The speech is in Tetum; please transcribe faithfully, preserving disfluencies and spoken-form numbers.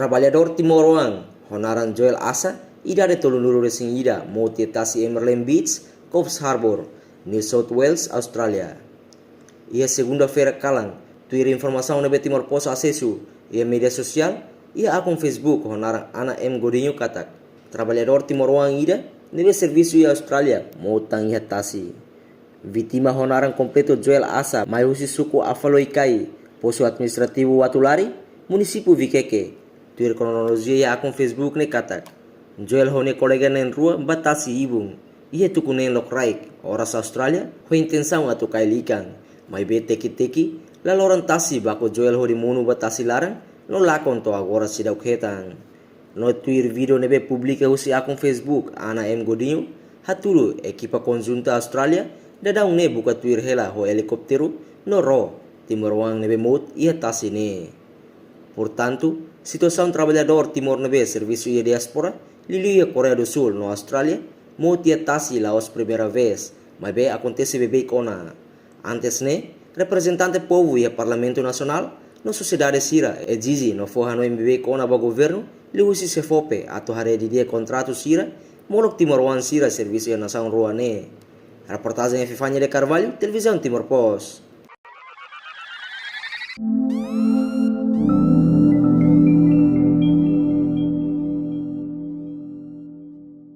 Traballadór timoroan ho naran Joel Asa, idade tolunulu resin ida, mout iha tasi Emerlyn Beach, Coffs Harbour, New South Wales, Austrália. Iha segunda-feira kalan, tuir informasaun ne'ebé Timor Post asesu iha média sosiál, iha akun Facebook ho naran Ana M Godinho katak traballadór timoroan ida ne'ebé servisu iha Austrália mout tan iha tasi. Vítima ho naran kompletu Joel Asa, mai husi suku Afaloikai, postu administrativu Watulari, munisípiu Viqueque. Tuir kronolojia iha akun Facebook ne'e katak, Joel ho nia kolega na'in-rua ba tasi ibun iha tuku neen lokraik, oras Austrália, ho intensaun atu kail ikan. Maibé teki-teki, laloran tasi baku Joel hodi monu ba tasi laran, no lakon to'o agora seidauk hetan. No tuir vídeo ne'ebé publika husi akun Facebook Ana M Godinho, hatudu ekipa konjunta Austrália daudaun ne'e buka tuir hela ho elikópteru no ró timoroan ne'ebé mout iha tasi ne'e. Portantu, situasaun traballadór Timor ne'ebé servisu iha diáspora, liuliu iha Koreia do Súl no Austrália, mout iha tasi la'ós primeira vez, maibé akontese beibeik ona. Antes ne'e, reprezentante povu iha Parlamentu Nasionál no sosiedade sira ezije no fó hanoin beibeik ona ba governu, liuhusi SEFOPE, atu haree didi'ak kontratu sira, molok timoroan sira servisu iha nasaun rua ne'e. Reportajen Epifania de Carvalho, Televizaun Timor Post.